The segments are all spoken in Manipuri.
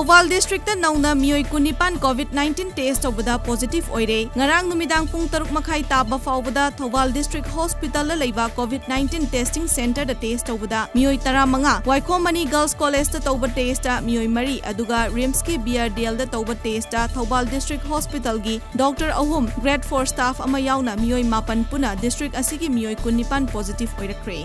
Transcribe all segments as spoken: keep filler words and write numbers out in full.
ꯊꯧꯕꯥꯜ districtꯇ ꯅꯧꯅ ꯃꯤꯑꯣꯏ ꯀꯨꯟꯅꯤꯄꯥꯟ COVID nineteen test ꯇꯧꯕꯗ positive ꯑꯣꯏꯔꯦ꯫ ꯉꯔꯥꯡ ꯅꯨꯃꯤꯗꯥꯡ ꯄꯨꯡ ꯇꯔꯨꯛ ꯃꯈꯥꯏ ꯇꯥꯕ ꯐꯥꯎꯕꯗ ꯊꯧꯕꯥꯜ district hospitalꯗ ꯂꯩꯕ COVID nineteen testing centreꯗ test ꯇꯧꯕꯗ ꯃꯤꯑꯣꯏ ꯇꯔꯥꯃꯉꯥ, ꯋꯥꯏꯈꯣꯝ ꯃꯅꯤ Girls Collegeꯇ ꯇꯧꯕ testꯇ ꯃꯤꯑꯣꯏ ꯃꯔꯤ, ꯑꯗꯨꯒ RIMSꯀꯤ BRDLꯗ ꯇꯧꯕ testꯇ ꯊꯧꯕꯥꯜ district hospitalꯒꯤ doctor ꯑꯍꯨꯝ, grade four staff ꯑꯃ ꯌꯥꯎꯅ ꯃꯤꯑꯣꯏ ꯃꯥꯄꯟ ꯄꯨꯟꯅ district ꯑꯁꯤꯒꯤ ꯃꯤꯑꯣꯏ ꯀꯨꯟꯅꯤꯄꯥꯟ positive ꯑꯣꯏꯔꯛꯈ꯭ꯔꯦ꯫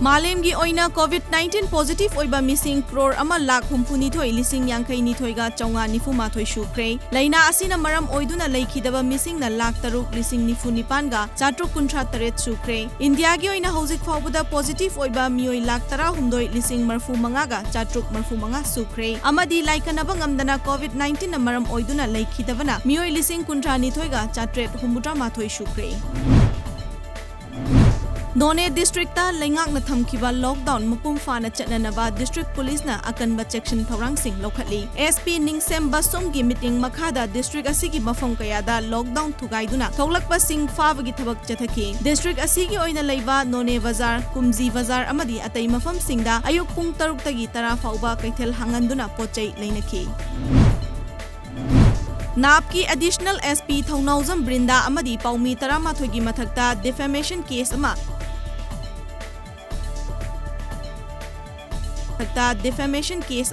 ꯃꯥꯂꯦꯝꯒꯤ ꯑꯣꯏꯅ COVID nineteen positive ꯑꯣꯏꯕ ꯃꯤꯁꯤꯡ ꯀ꯭ꯔꯣꯔ ꯑꯃ ꯂꯥꯈ ꯍꯨꯝꯐꯨꯅꯤꯊꯣꯏ ꯂꯤꯁꯤꯡ ꯌꯥꯡꯈꯩ ꯅꯤꯊꯣꯏꯒ ꯆꯥꯝꯃꯉꯥ ꯅꯤꯐꯨ ꯃꯥꯊꯣꯏ ꯁꯨꯈ꯭ꯔꯦ꯫ ꯂꯥꯏꯅꯥ ꯑꯁꯤꯅ ꯃꯔꯝ ꯑꯣꯏꯗꯨꯅ ꯂꯩꯈꯤꯗꯕ ꯃꯤꯁꯤꯡꯅ ꯂꯥꯈ ꯇꯔꯨꯛ ꯂꯤꯁꯤꯡ ꯅꯤꯐꯨ ꯅꯤꯄꯥꯟꯒ ꯆꯥꯇ꯭ꯔꯨꯛ ꯀꯨꯟꯊ꯭ꯔꯥ ꯇꯔꯦꯠ ꯁꯨꯈ꯭ꯔꯦ꯫ ꯏꯟꯗꯤꯌꯥꯒꯤ ꯑꯣꯏꯅ ꯍꯧꯖꯤꯛ ꯐꯥꯎꯕꯗ positive ꯑꯣꯏꯕ ꯃꯤꯑꯣꯏ ꯂꯥꯈ ꯇꯔꯥꯍꯨꯝꯗꯣꯏ ꯂꯤꯁꯤꯡ ꯃꯔꯤꯐꯨ ꯃꯉꯥꯒ ꯆꯥꯇ꯭ꯔꯨꯛ ꯃꯔꯤꯐꯨ ꯃꯉꯥ ꯁꯨꯈ꯭ꯔꯦ ꯑꯃꯗꯤ ꯂꯥꯏꯀꯠꯅꯕ ꯉꯝꯗꯅ COVID nineteenꯅ ꯃꯔꯝ ꯑꯣꯏꯗꯨꯅ ꯂꯩꯈꯤꯗꯕꯅ ꯃꯤꯑꯣꯏ ꯂꯤꯁꯤꯡ ꯀꯨꯟꯊ꯭ꯔꯥ ꯅꯤꯊꯣꯏꯒ ꯆꯥꯇ꯭ꯔꯦꯠ ꯍꯨꯝꯐꯨꯇꯔꯥ ꯃꯥꯊꯣꯏ ꯁꯨꯈ꯭ꯔꯦ꯫ ꯅꯣꯅꯦ districtꯇ ꯂꯩꯉꯥꯛꯅ ꯊꯝꯈꯤꯕ lockdown ꯃꯄꯨꯡ ꯐꯥꯅ ꯆꯠꯅꯅꯕ district policeꯅ ꯑꯀꯟꯕ ꯆꯦꯛꯁꯤꯟ ꯊꯧꯔꯥꯡꯁꯤꯡ ꯂꯧꯈꯠꯂꯤ꯫ SP ꯅꯤꯡꯁꯦꯝ ꯕꯁꯨꯝꯒꯤ ꯃꯤꯇꯤꯡ ꯃꯈꯥꯗ district ꯑꯁꯤꯒꯤ ꯃꯐꯝ ꯀꯌꯥꯗ lockdown ꯊꯨꯒꯥꯏꯗꯨꯅ ꯊꯣꯛꯂꯛꯄꯁꯤꯡ ꯐꯥꯕꯒꯤ ꯊꯕꯛ ꯆꯠꯊꯈꯤ꯫ District ꯑꯁꯤꯒꯤ ꯑꯣꯏꯅ ꯂꯩꯕ ꯅꯣꯅꯦ ꯕꯖꯥꯔ, ꯀꯨꯝꯖꯤ ꯕꯖꯥꯔ ꯑꯃꯗꯤ ꯑꯇꯩ ꯃꯐꯝꯁꯤꯡꯗ ꯑꯌꯨꯛ ꯄꯨꯡ ꯇꯔꯨꯛꯇꯒꯤ ꯇꯔꯥ ꯐꯥꯎꯕ ꯀꯩꯊꯦꯜ ꯍꯥꯡꯍꯟꯗꯨꯅ ꯄꯣꯠ ꯆꯩ ꯂꯩꯅꯈꯤ꯫ ꯅꯥꯞꯀꯤ additional SP ꯊꯧꯅꯥꯎꯖꯝ ꯕ꯭ꯔꯤꯟꯗꯥ ꯑꯃꯗꯤ ꯄꯥꯎꯃꯤ ꯇꯔꯥꯃꯥꯊꯣꯏꯒꯤ ꯃꯊꯛꯇ defamation case ꯑꯃ, ꯃꯊꯛꯇ defamation case